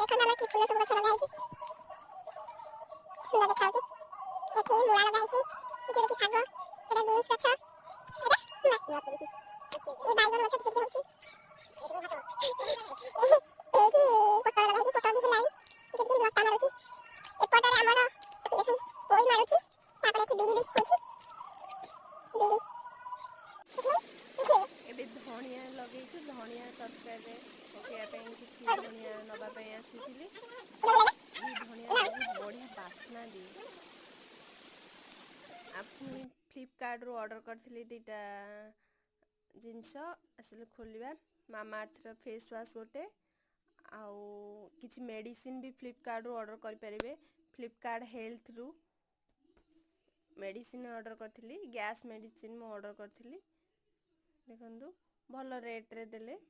ଦେଖନ୍ତୁ, ଆମର କି ଫୁଲ ସବୁ ଗଛ ଲଗା ହେଇଛି, ସୁନ୍ଦର ଦେଖାଯାଉଛି। ଏଠି ମୂଳା ଲଗା ହେଇଛି, ଏଠି ଗୋଟେ ଶାଗ, ଏଟା ବିନ୍ସ ଗଛ, ଏଟା ଏ ବାଇଗଣ ଗଛ ଟିକେ ଟିକେ ହଉଛି। ଏଇଠି ପୋଟଳ ଲଗା ହେଇଛି, ପୋଟଳ ବି ହେଲାଣି, ଟିକେ ଟିକେ ଲଟା ମାରୁଛି। ଏପଟରେ ଆମର ଦେଖନ୍ତୁ ପୋଇ ମାରୁଛି। ତାପରେ ଏଠି ବିରି ବି ହଉଛି, ବିରି। ଏବେ ଧଣିଆ ଲଗେଇଛୁ, ଧଣିଆ ତରକାରୀରେ ପକାଇବା ପାଇଁ କିଛି ଧଣିଆ ନେବା ପାଇଁ ଆସିଥିଲି। ଏଇ ଧଣିଆ ବହୁତ ବଢ଼ିଆ ବାସ୍ନା ଦିଏ। ଆଉ ପୁଣି ଫ୍ଲିପକାର୍ଟରୁ ଅର୍ଡ଼ର କରିଥିଲି ଦୁଇଟା ଜିନିଷ, ଆସିଲେ ଖୋଲିବା। ମାମାଅର୍ଥର ଫେସ୍ ୱାଶ୍ ଗୋଟେ ଆଉ କିଛି ମେଡ଼ିସିନ ବି ଫ୍ଲିପକାର୍ଟରୁ ଅର୍ଡ଼ର କରିପାରିବେ। ଫ୍ଲିପକାର୍ଟ ହେଲ୍ଥରୁ ମେଡ଼ିସିନ ଅର୍ଡ଼ର କରିଥିଲି, ଗ୍ୟାସ୍ ମେଡ଼ିସିନ ମୁଁ ଅର୍ଡ଼ର କରିଥିଲି। ଦେଖନ୍ତୁ, ଭଲ ରେଟ୍ରେ ଦେଲେ।